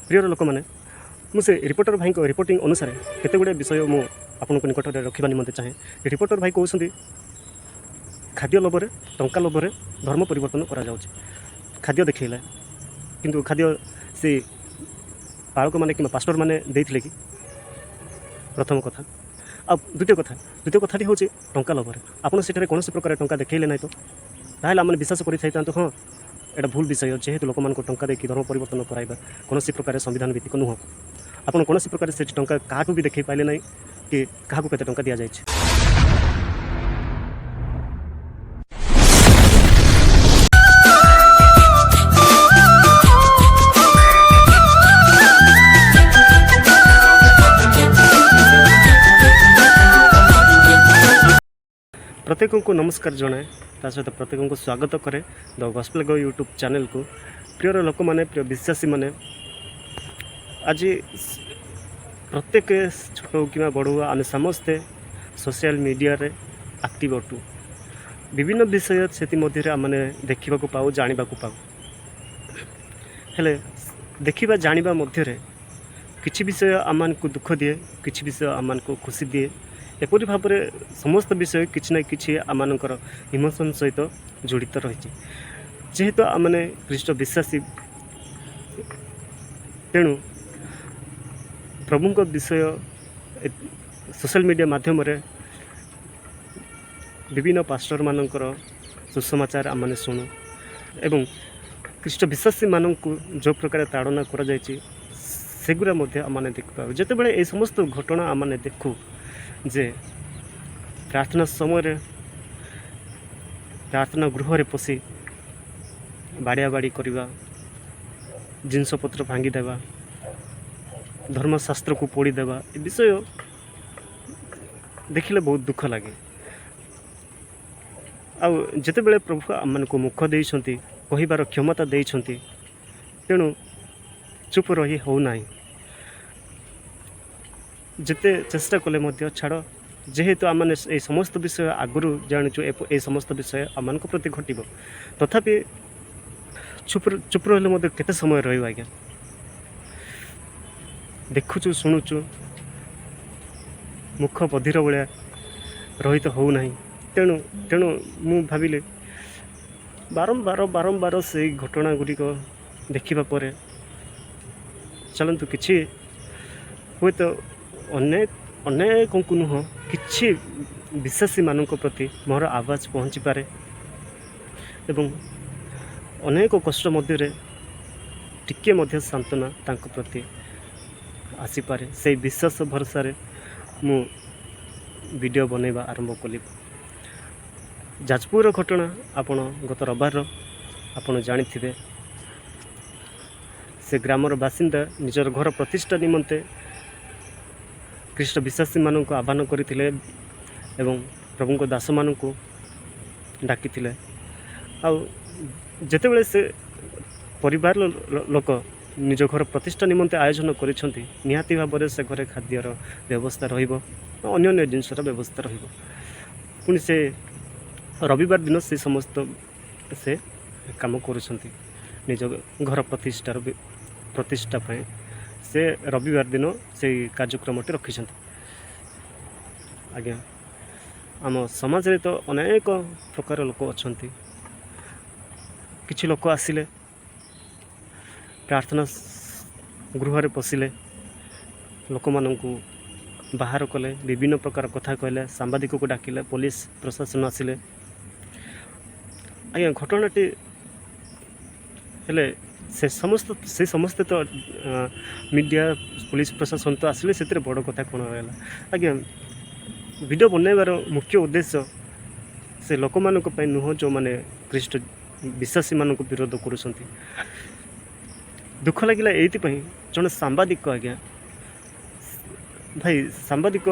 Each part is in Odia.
ପ୍ରିୟର ଲୋକମାନେ, ମୁଁ ସେ ରିପୋର୍ଟର ଭାଇଙ୍କ ରିପୋର୍ଟିଂ ଅନୁସାରେ କେତେ ଗୁଡ଼ିଏ ବିଷୟ ମୁଁ ଆପଣଙ୍କ ନିକଟରେ ରଖିବା ନିମନ୍ତେ ଚାହେଁ। ରିପୋର୍ଟର ଭାଇ କହୁଛନ୍ତି, ଖାଦ୍ୟ ଲୋଭରେ, ଟଙ୍କା ଲୋଭରେ ଧର୍ମ ପରିବର୍ତ୍ତନ କରାଯାଉଛି। ଖାଦ୍ୟ ଦେଖେଇଲେ, କିନ୍ତୁ ଖାଦ୍ୟ ସେ ପାଳକମାନେ କିମ୍ବା ପାଷ୍ଟରମାନେ ଦେଇଥିଲେ କି? ପ୍ରଥମ କଥା। ଆଉ ଦ୍ୱିତୀୟ କଥାଟି ହେଉଛି, ଟଙ୍କା ଲୋଭରେ ଆପଣ ସେଠାରେ କୌଣସି ପ୍ରକାର ଟଙ୍କା ଦେଖେଇଲେ ନାହିଁ ତ? ତାହେଲେ ଆମେ ବିଶ୍ୱାସ କରିଥାଇଥାନ୍ତୁ, ହଁ, ଏଇଟା ଭୁଲ ବିଷୟ, ଯେହେତୁ ଲୋକମାନଙ୍କୁ ଟଙ୍କା ଦେଇକି ଧର୍ମ ପରିବର୍ତ୍ତନ କରାଇବା କୌଣସି ପ୍ରକାର ସମ୍ବିଧାନ ଭିତ୍ତିକ ନୁହଁ। ଆପଣ କୌଣସି ପ୍ରକାର ସେଠି ଟଙ୍କା କାହାକୁ ବି ଦେଖାଇ ପାରିଲେ ନାହିଁ କି କାହାକୁ କେତେ ଟଙ୍କା ଦିଆଯାଇଛି। ପ୍ରତ୍ୟେକଙ୍କୁ ନମସ୍କାର ଜଣାଏ, ତା ସହିତ ପ୍ରତ୍ୟେକଙ୍କୁ ସ୍ୱାଗତ କରେ ଦ ଗସ୍ପେଲ୍ ଗୋ ୟୁଟ୍ୟୁବ୍ ଚ୍ୟାନେଲ୍କୁ। ପ୍ରିୟର ଲୋକମାନେ, ପ୍ରିୟ ବିଶ୍ୱାସୀମାନେ, ଆଜି ପ୍ରତ୍ୟେକ ଛୋଟ ହଉ କିମ୍ବା ବଡ଼ ହଉ, ଆମେ ସମସ୍ତେ ସୋସିଆଲ ମିଡ଼ିଆରେ ଆକ୍ଟିଭ୍ ଅଟୁ। ବିଭିନ୍ନ ବିଷୟ ସେଥିମଧ୍ୟରେ ଆମମାନେ ଦେଖିବାକୁ ପାଉ, ଜାଣିବାକୁ ପାଉ। ହେଲେ ଦେଖିବା ଜାଣିବା ମଧ୍ୟରେ କିଛି ବିଷୟ ଆମମାନଙ୍କୁ ଦୁଃଖ ଦିଏ, କିଛି ବିଷୟ ଆମମାନଙ୍କୁ ଖୁସି ଦିଏ। ଏପରି ଭାବରେ ସମସ୍ତ ବିଷୟ କିଛି ନା କିଛି ଆମମାନଙ୍କର ଇମୋସନ୍ ସହିତ ଜଡ଼ିତ ରହିଛି। ଯେହେତୁ ଆମମାନେ ଖ୍ରୀଷ୍ଟ ବିଶ୍ୱାସୀ, ତେଣୁ ପ୍ରଭୁଙ୍କ ବିଷୟ ସୋସିଆଲ ମିଡ଼ିଆ ମାଧ୍ୟମରେ ବିଭିନ୍ନ ପାଷ୍ଟରମାନଙ୍କର ସୁସମାଚାର ଆମମାନେ ଶୁଣୁ ଏବଂ ଖ୍ରୀଷ୍ଟ ବିଶ୍ୱାସୀମାନଙ୍କୁ ଯେଉଁ ପ୍ରକାର ତାଡ଼ନା କରାଯାଇଛି, ସେଗୁଡ଼ା ମଧ୍ୟ ଆମମାନେ ଦେଖିପାରୁ। ଯେତେବେଳେ ଏ ସମସ୍ତ ଘଟଣା ଆମମାନେ ଦେଖୁ ଯେ ପ୍ରାର୍ଥନା ସମୟରେ ପ୍ରାର୍ଥନା ଗୃହରେ ପଶି ବାଡ଼ିଆ ବାଡ଼ି କରିବା, ଜିନିଷପତ୍ର ଭାଙ୍ଗିଦେବା, ଧର୍ମଶାସ୍ତ୍ରକୁ ପୋଡ଼ିଦେବା, ଏ ବିଷୟ ଦେଖିଲେ ବହୁତ ଦୁଃଖ ଲାଗେ। ଆଉ ଯେତେବେଳେ ପ୍ରଭୁ ଆମମାନଙ୍କୁ ମୁଖ ଦେଇଛନ୍ତି, କହିବାର କ୍ଷମତା ଦେଇଛନ୍ତି, ତେଣୁ ଚୁପ ରହି ହେଉନାହିଁ। ଯେତେ ଚେଷ୍ଟା କଲେ ମଧ୍ୟ ଛାଡ଼, ଯେହେତୁ ଆମମାନେ ଏଇ ସମସ୍ତ ବିଷୟ ଆଗରୁ ଜାଣିଛୁ, ଏ ସମସ୍ତ ବିଷୟ ଆମମାନଙ୍କ ପ୍ରତି ଘଟିବ, ତଥାପି ଚୁପ ଚୁପ ରହିଲେ ମଧ୍ୟ କେତେ ସମୟ ରହିବ ଆଜ୍ଞା? ଦେଖୁଛୁ, ଶୁଣୁଛୁ, ମୁକ ବଧିର ଭଳିଆ ରହି ତ ହେଉନାହିଁ। ତେଣୁ ମୁଁ ଭାବିଲି, ବାରମ୍ବାର ବାରମ୍ବାର ସେଇ ଘଟଣା ଗୁଡ଼ିକ ଦେଖିବା ପରେ ଚାଲନ୍ତୁ କିଛି, ହୁଏତ ଅନେକ ଅନେକଙ୍କୁ ନୁହଁ, କିଛି ବିଶ୍ୱାସୀମାନଙ୍କ ପ୍ରତି ମୋର ଆବାଜ ପହଞ୍ଚିପାରେ ଏବଂ ଅନେକ କଷ୍ଟ ମଧ୍ୟରେ ଟିକିଏ ମଧ୍ୟ ସାନ୍ତ୍ୱନା ତାଙ୍କ ପ୍ରତି ଆସିପାରେ। ସେଇ ବିଶ୍ୱାସ ଭରସାରେ ମୁଁ ଭିଡ଼ିଓ ବନେଇବା ଆରମ୍ଭ କଲି। ଯାଜପୁରର ଘଟଣା ଆପଣ ଗତ ରବିବାରର ଆପଣ ଜାଣିଥିବେ। ସେ ଗ୍ରାମର ବାସିନ୍ଦା ନିଜର ଘର ପ୍ରତିଷ୍ଠା ନିମନ୍ତେ ଖ୍ରୀଷ୍ଟ ବିଶ୍ୱାସୀମାନଙ୍କୁ ଆହ୍ୱାନ କରିଥିଲେ ଏବଂ ପ୍ରଭୁଙ୍କ ଦାସମାନଙ୍କୁ ଡାକିଥିଲେ। ଆଉ ଯେତେବେଳେ ସେ ପରିବାର ଲୋକ ନିଜ ଘର ପ୍ରତିଷ୍ଠା ନିମନ୍ତେ ଆୟୋଜନ କରିଛନ୍ତି, ନିହାତି ଭାବରେ ସେ ଘରେ ଖାଦ୍ୟର ବ୍ୟବସ୍ଥା ରହିବ, ଅନ୍ୟ ଅନ୍ୟ ଜିନିଷର ବ୍ୟବସ୍ଥା ରହିବ। ପୁଣି ସେ ରବିବାର ଦିନ ସେ ସମସ୍ତ ସେ କାମ କରୁଛନ୍ତି। ନିଜ ଘର ପ୍ରତିଷ୍ଠା ପାଇଁ ସେ ରବିବାର ଦିନ ସେଇ କାର୍ଯ୍ୟକ୍ରମଟି ରଖିଛନ୍ତି। ଆଜ୍ଞା, ଆମ ସମାଜରେ ତ ଅନେକ ପ୍ରକାର ଲୋକ ଅଛନ୍ତି। କିଛି ଲୋକ ଆସିଲେ, ପ୍ରାର୍ଥନା ଗୃହରେ ପଶିଲେ, ଲୋକମାନଙ୍କୁ ବାହାର କଲେ, ବିଭିନ୍ନ ପ୍ରକାର କଥା କହିଲେ, ସାମ୍ବାଦିକକୁ ଡାକିଲେ, ପୋଲିସ ପ୍ରଶାସନ ଆସିଲେ। ଆଜ୍ଞା, ଘଟଣାଟି ହେଲେ ସେ ସମସ୍ତେ ତ ମିଡ଼ିଆ, ପୋଲିସ ପ୍ରଶାସନ ତ ଆସିଲେ, ସେଥିରେ ବଡ଼ କଥା କ'ଣ ରହିଲା? ଆଜ୍ଞା, ଭିଡ଼ିଓ ବନାଇବାର ମୁଖ୍ୟ ଉଦ୍ଦେଶ୍ୟ ସେ ଲୋକମାନଙ୍କ ପାଇଁ ନୁହଁ, ଯେଉଁମାନେ ଖ୍ରୀଷ୍ଟ ବିଶ୍ୱାସୀମାନଙ୍କୁ ବିରୋଧ କରୁଛନ୍ତି। ଦୁଃଖ ଲାଗିଲା ଏଇଥିପାଇଁ, ଜଣେ ସାମ୍ବାଦିକ ଆଜ୍ଞା, ଭାଇ, ସାମ୍ବାଦିକ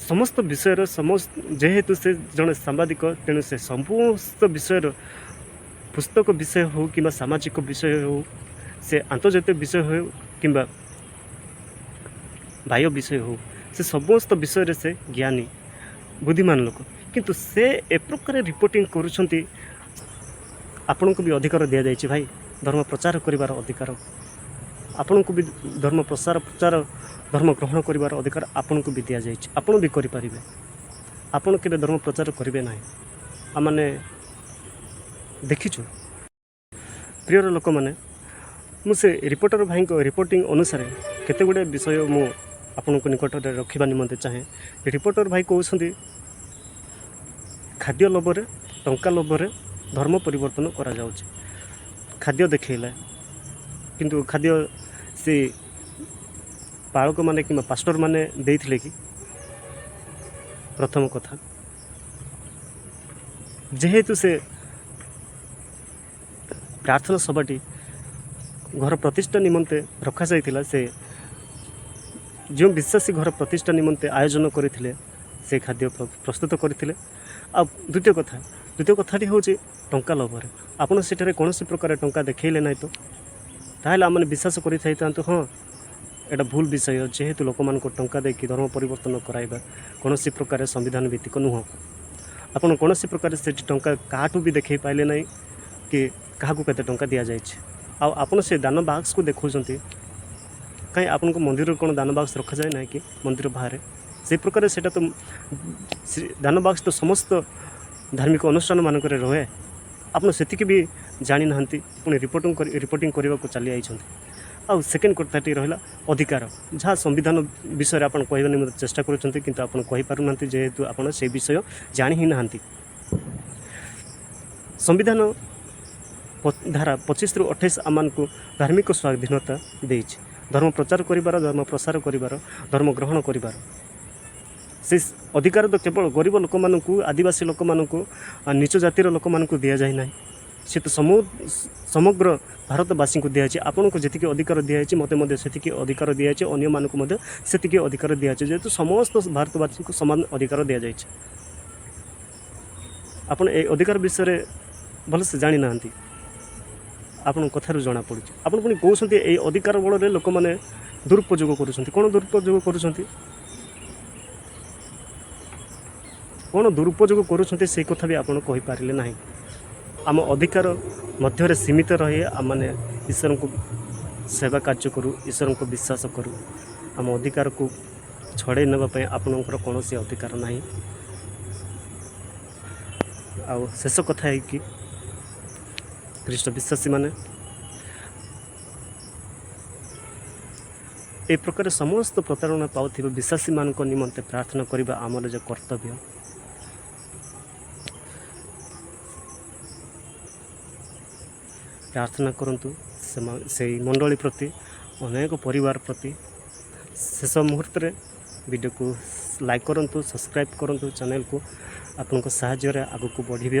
ସମସ୍ତ ବିଷୟର ସମସ୍ତ, ଯେହେତୁ ସେ ଜଣେ ସାମ୍ବାଦିକ, ତେଣୁ ସେ ସମସ୍ତ ବିଷୟର, ପୁସ୍ତକ ବିଷୟ ହେଉ କିମ୍ବା ସାମାଜିକ ବିଷୟ ହେଉ, ସେ ଆନ୍ତର୍ଜାତୀୟ ବିଷୟ ହେଉ କିମ୍ବା ବାହ୍ୟ ବିଷୟ ହେଉ, ସେ ସମସ୍ତ ବିଷୟରେ ସେ ଜ୍ଞାନୀ, ବୁଦ୍ଧିମାନ ଲୋକ। କିନ୍ତୁ ସେ ଏ ପ୍ରକାର ରିପୋର୍ଟିଂ କରୁଛନ୍ତି। ଆପଣଙ୍କୁ ବି ଅଧିକାର ଦିଆଯାଇଛି ଭାଇ, ଧର୍ମ ପ୍ରଚାର କରିବାର ଅଧିକାର। ଆପଣଙ୍କୁ ବି ଧର୍ମ ପ୍ରସାର ପ୍ରଚାର, ଧର୍ମ ଗ୍ରହଣ କରିବାର ଅଧିକାର ଆପଣଙ୍କୁ ବି ଦିଆଯାଇଛି। ଆପଣ ବି କରିପାରିବେ। ଆପଣ କେବେ ଧର୍ମ ପ୍ରଚାର କରିବେ ନାହିଁ, ଆମମାନେ ଦେଖିଛୁ। ପ୍ରିୟର ଲୋକମାନେ, ମୁଁ ସେ ରିପୋର୍ଟର ଭାଇଙ୍କ ରିପୋର୍ଟିଂ ଅନୁସାରେ କେତେ ଗୁଡ଼ିଏ ବିଷୟ ମୁଁ ଆପଣଙ୍କ ନିକଟରେ ରଖିବା ନିମନ୍ତେ ଚାହେଁ। ରିପୋର୍ଟର ଭାଇ କହୁଛନ୍ତି, ଖାଦ୍ୟ ଲୋଭରେ, ଟଙ୍କା ଲୋଭରେ ଧର୍ମ ପରିବର୍ତ୍ତନ କରାଯାଉଛି। ଖାଦ୍ୟ ଦେଖେଇଲେ, କିନ୍ତୁ ଖାଦ୍ୟ ସେ ପାଳକମାନେ କିମ୍ବା ପାଷ୍ଟରମାନେ ଦେଇଥିଲେ କି? ପ୍ରଥମ କଥା, ଯେହେତୁ ସେ ପ୍ରାର୍ଥନା ସଭାଟି ଘର ପ୍ରତିଷ୍ଠା ନିମନ୍ତେ ରଖାଯାଇଥିଲା, ସେ ଯେଉଁ ବିଶ୍ୱାସୀ ଘର ପ୍ରତିଷ୍ଠା ନିମନ୍ତେ ଆୟୋଜନ କରିଥିଲେ, ସେ ଖାଦ୍ୟ ପ୍ରସ୍ତୁତ କରିଥିଲେ। ଆଉ ଦ୍ୱିତୀୟ କଥାଟି ହେଉଛି ଟଙ୍କା ଲୋଭରେ। ଆପଣ ସେଠାରେ କୌଣସି ପ୍ରକାର ଟଙ୍କା ଦେଖେଇଲେ ନାହିଁ ତ, ତାହେଲେ ଆମେ ବିଶ୍ୱାସ କରିଥାଇଥାନ୍ତୁ, ହଁ, ଏଇଟା ଭୁଲ ବିଷୟ, ଯେହେତୁ ଲୋକମାନଙ୍କୁ ଟଙ୍କା ଦେଇକି ଧର୍ମ ପରିବର୍ତ୍ତନ କରାଇବା କୌଣସି ପ୍ରକାର ସମ୍ବିଧାନ ଭିତ୍ତିକ ନୁହଁ। ଆପଣ କୌଣସି ପ୍ରକାର ସେଠି ଟଙ୍କା କାହାଠୁ ବି ଦେଖାଇ ପାରିଲେ ନାହିଁ କି କାହାକୁ କେତେ ଟଙ୍କା ଦିଆଯାଇଛି। ଆଉ ଆପଣ ସେ ଦାନ ବାକ୍ସକୁ ଦେଖାଉଛନ୍ତି କାହିଁ? ଆପଣଙ୍କ ମନ୍ଦିରରେ କ'ଣ ଦାନ ବାକ୍ସ ରଖାଯାଏ ନାହିଁ କି ମନ୍ଦିର ବାହାରେ? ସେଇ ପ୍ରକାର ସେଇଟା ତ ଦାନ ବାକ୍ସ ତ ସମସ୍ତ ଧାର୍ମିକ ଅନୁଷ୍ଠାନ ମାନଙ୍କରେ ରହେ। ଆପଣ ସେତିକି ବି ଜାଣିନାହାନ୍ତି, ପୁଣି ରିପୋର୍ଟିଂ କରିବାକୁ ଚାଲି ଆଇଛନ୍ତି। ଆଉ ସେକେଣ୍ଡ କଥାଟି ରହିଲା ଅଧିକାର, ଯାହା ସମ୍ବିଧାନ ବିଷୟରେ ଆପଣ କହିବା ନିମନ୍ତେ ଚେଷ୍ଟା କରୁଛନ୍ତି, କିନ୍ତୁ ଆପଣ କହିପାରୁନାହାନ୍ତି, ଯେହେତୁ ଆପଣ ସେଇ ବିଷୟ ଜାଣି ହିଁ ନାହାନ୍ତି। ସମ୍ବିଧାନ ଧାରା 25ରୁ 28 ଆମମାନଙ୍କୁ ଧାର୍ମିକ ସ୍ୱାଧୀନତା ଦେଇଛି, ଧର୍ମ ପ୍ରଚାର କରିବାର, ଧର୍ମ ପ୍ରସାର କରିବାର, ଧର୍ମ ଗ୍ରହଣ କରିବାର। ସେ ଅଧିକାର ତ କେବଳ ଗରିବ ଲୋକମାନଙ୍କୁ, ଆଦିବାସୀ ଲୋକମାନଙ୍କୁ, ନୀଚ ଜାତିର ଲୋକମାନଙ୍କୁ ଦିଆଯାଇ ନାହିଁ। ସେ ତ ସମଗ୍ର ଭାରତବାସୀଙ୍କୁ ଦିଆଯାଇଛି। ଆପଣଙ୍କୁ ଯେତିକି ଅଧିକାର ଦିଆଯାଇଛି, ମୋତେ ମଧ୍ୟ ସେତିକି ଅଧିକାର ଦିଆଯାଇଛି, ଅନ୍ୟମାନଙ୍କୁ ମଧ୍ୟ ସେତିକି ଅଧିକାର ଦିଆଯାଇଛି, ଯେହେତୁ ସମସ୍ତ ଭାରତବାସୀଙ୍କୁ ସମାନ ଅଧିକାର ଦିଆଯାଇଛି। ଆପଣ ଏ ଅଧିକାର ବିଷୟରେ ଭଲସେ ଜାଣିନାହାନ୍ତି, ଆପଣଙ୍କ କଥାରୁ ଜଣାପଡ଼ୁଛି। ଆପଣ ପୁଣି କହୁଛନ୍ତି ଏଇ ଅଧିକାର ବଳରେ ଲୋକମାନେ ଦୁରୁପଯୋଗ କରୁଛନ୍ତି। କ'ଣ ଦୁରୁପଯୋଗ କରୁଛନ୍ତି? କ'ଣ ଦୁରୁପଯୋଗ କରୁଛନ୍ତି, ସେଇ କଥା ବି ଆପଣ କହିପାରିଲେ ନାହିଁ। ଆମ ଅଧିକାର ମଧ୍ୟରେ ସୀମିତ ରହି ଆମମାନେ ଈଶ୍ୱରଙ୍କୁ ସେବା କାର୍ଯ୍ୟ କରୁ, ଈଶ୍ୱରଙ୍କୁ ବିଶ୍ୱାସ କରୁ। ଆମ ଅଧିକାରକୁ ଛଡ଼େଇ ନେବା ପାଇଁ ଆପଣଙ୍କର କୌଣସି ଅଧିକାର ନାହିଁ। ଆଉ ଶେଷ କଥା ହେଇକି, ଖ୍ରୀଷ୍ଟ ବିଶ୍ୱାସୀମାନେ, ଏ ପ୍ରକାର ସମସ୍ତ ପ୍ରତାରଣା ପାଉଥିବା ବିଶ୍ୱାସୀମାନଙ୍କ ନିମନ୍ତେ ପ୍ରାର୍ଥନା କରିବା ଆମର ଯେ କର୍ତ୍ତବ୍ୟ। ପ୍ରାର୍ଥନା କରନ୍ତୁ ସେଇ ମଣ୍ଡଳୀ ପ୍ରତି, ଅନେକ ପରିବାର ପ୍ରତି। ଶେଷ ମୁହୂର୍ତ୍ତରେ ଭିଡ଼ିଓକୁ ଲାଇକ୍ କରନ୍ତୁ, ସବସ୍କ୍ରାଇବ୍ କରନ୍ତୁ ଚ୍ୟାନେଲକୁ। ଆପଣଙ୍କ ସାହାଯ୍ୟରେ ଆଗକୁ ବଢ଼ିବେ।